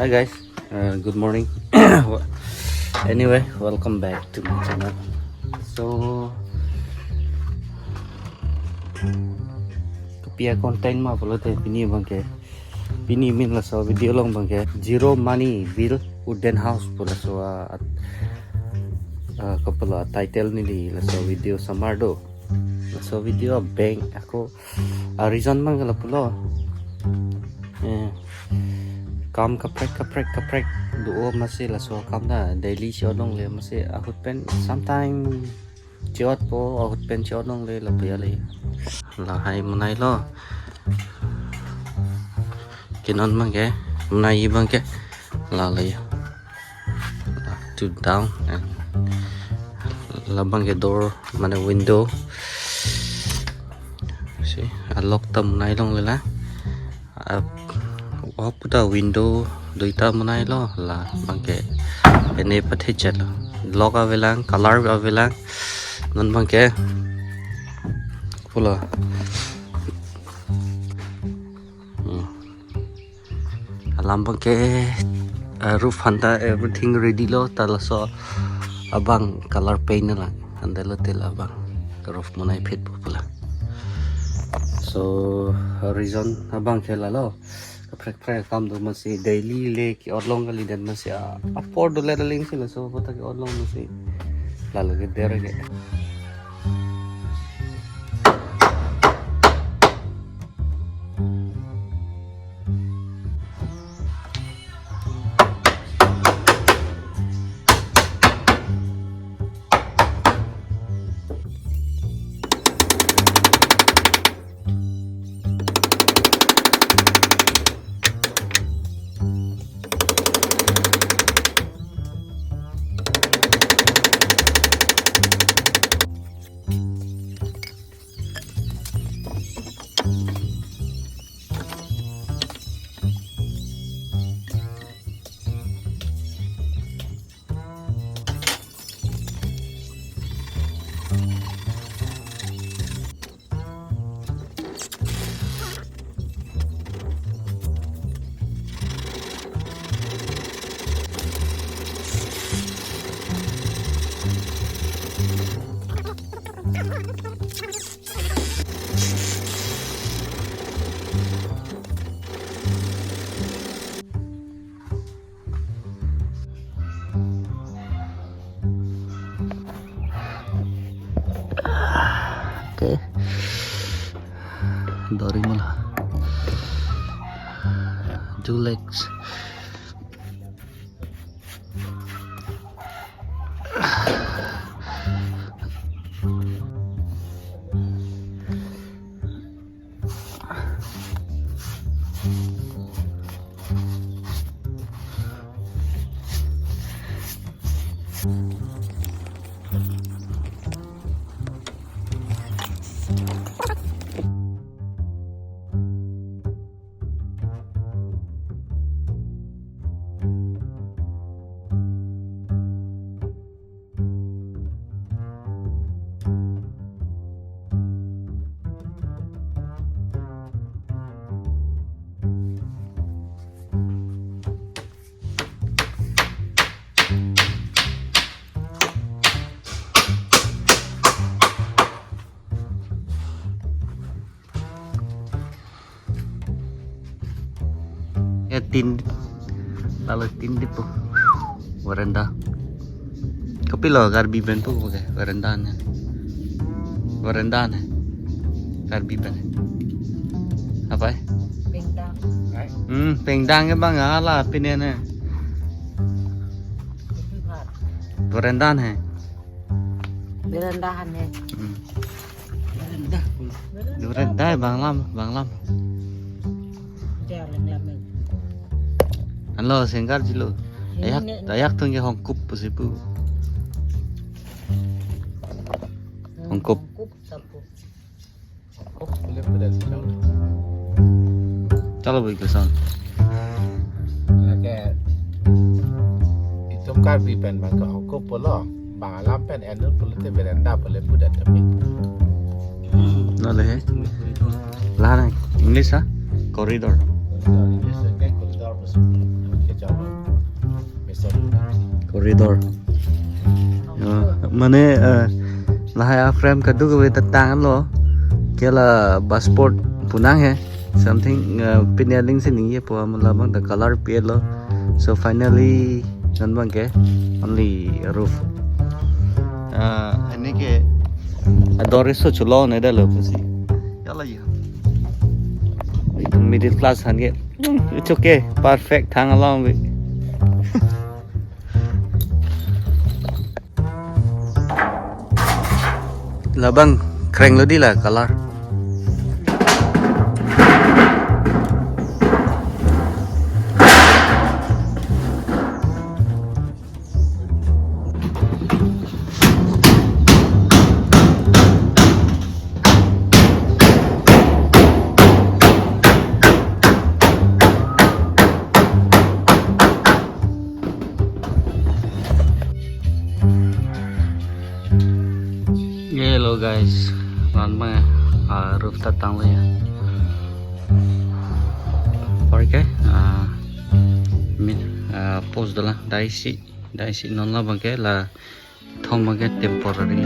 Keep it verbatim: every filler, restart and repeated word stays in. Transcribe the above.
Hi guys, uh, good morning. Anyway, welcome back to my channel. So, kopi a-content ma pulote pini abangke, pini min laso video along abangke zero money build wooden house pu laso a, at, uh, kopilo a-title neli laso video samar do. Laso video abang ako a-reason abangke lapulo. Eh, kam kaprek kaprek kaprek do amatsi laso akam ta daily chot longle amatsi ahut pen sometime chot po, ahut pen chot longle lapu ya le. Lahai monai lo. Ke non abangke, monai abangke. La le. Two down and labangke door mane window. Si, a-lock ta monai longle la. A, o puta window duita monai lo, labangke ene pathe chet lo. Lock avelang, color avelang. Non abangke pulo. Hmm. Alam abangke, uh, roof aphan ta everything ready lo, ta laso abang color paint lang. Ante lo tel abang roof monai phit pu pulo. So, reason abangke lalo. Kaprek kaprek akam do amatsi daily le ke-ot long kalidet amatsi a, apor dolet aling si laso apor ta ke-ot long amatsi. Lalo ke der ke. Okay. Dori mula. Two legs. Ya, tin, lalu tin di po. Veranda. Kopilo Karbi pen po ke veranda ne. Veranda ne. Karbi pen. Apa? Pengdang. Hmm, pengdang ke bang, ala pine ne. Veranda ne. Veranda ne. Hmm. Veranda. Veranda, bang lam, bang lam. Jalan lam. Anlo sengkar jilo. Dayak, ini, dayak tung ke Hongkup pusi pu. Hmm, Hongkup. Hongkup sapu. Chalo bhai, ke sound. Lake itum Karbi pen bang ke Hongkup pulo, bang alam pen enut pulote veranda pule pudet tapi. Nale he. Lahan English ha? Corridor. Corridor, English ke corridor pusi. Ke chalo. Corridor. Ya, mane, eh, lahai a-frame kadokave ta tanglo. Ke la bus port pu nang he. Something, eh, pini aling si ningjepo, amat labang ta color pilo. So finally, non abang ke only roof. Ah, ini ke ador iso chulo ne dalo pusi. Ya la ya. Middle class aphan ke, "Hmm, it's okay, perfect, thang along." Labang krenglo di la color. Hello guys, non abang, ah, roof ta tanglo ya. Apor ke, ah, min, ah, post dolang, dai isi, dai isi non labang ke la thom abang ke temporary.